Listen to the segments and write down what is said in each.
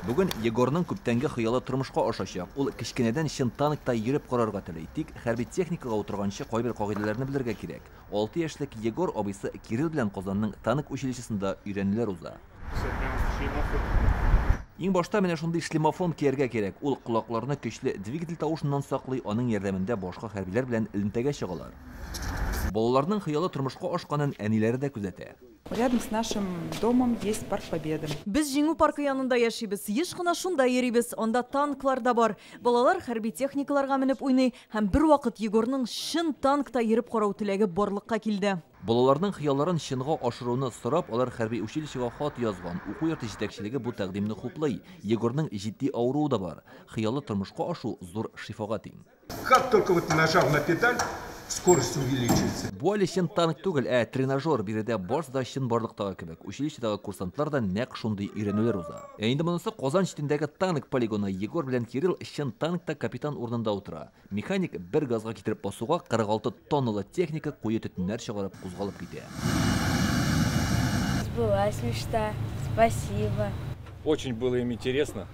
Бүген Егорның күптәнге хыялы тормышка ашачак. Ул кечкенәдән чын танкта йөреп карарга тели. Тик хәрби техникага утырганчы кайбер кагыйдәләрне белергә кирәк. 6 яшьлек Егор абыйсы Кирилл белән Казанның танк училищесында өйрәнүләр уза. Иң башта менә шундый шлемофон кияргә кирәк. Ул колакларны көчле двигатель тавышыннан саклый, аның ярдәмендә башка хәрбиләр белән элемтәгә чыгалар. Балаларның хыялы тормышка ашканын әниләре дә күзәтә. Рядом с нашим домом есть Парк Победы. Без Җиңү паркы янында яшибез. Еш кына шунда йөрибез. Анда танклар да бар. Балалар хәрби техникаларга менеп уйный һәм бервакыт Егорның чын танкта йөреп карау теләге барлыкка килде. Балаларның хыялларын чынга ашыруны сорап, алар хәрби училищега хат язган. Уку йорты җитәкчелеге бу тәкъдимне хуплый. Егорның җитди авыруы да бар. Хыялы тормышка ашу зур шифага тиң. Как только вот нажал на педаль, скорость увеличивается. Бу әле чын танк түгел, ә тренажер. Биредә барысы да чынбарлыктагы кебек. Училищедагы курсантлар да нәкъ шундый өйрәнүләр уза. Ә инде монысы Казан читендәге танк полигоны. Егор белән Кирилл чын танкта капитан урынында утыра. Механик бер газга китереп басуга 46 тонналы техника куе төтеннәр чыгарып кузгалып китә. Сбылась мечта. Спасибо. Очень было им интересно.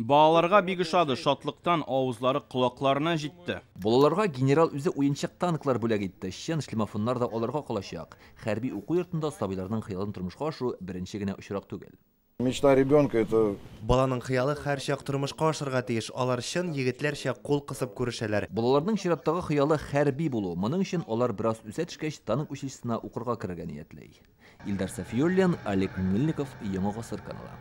Балаларга бик ошады, шатлыктан авызлары колакларына җитте. Балаларга генерал үзе уенчык танклар бүләк итте. Чын шлемофоннар да аларга калачак. Хәрби уку йортында сабыйларның хыялын тормышка ашыру беренче генә очрак түгел. Мечта ребенка это Баланың хыялы һәрчак тормышка ашырга тиеш. Алар чын егетләрчә кул кысып күрешәләр. Балаларның чираттагы хыялы хәрби булу. Моның өчен алар бераз үсә төшкәч танк училищесына укырга керергә ниятли. Илдар Сафиуллин, Олег Мельников, Яңа Гасыр каналы.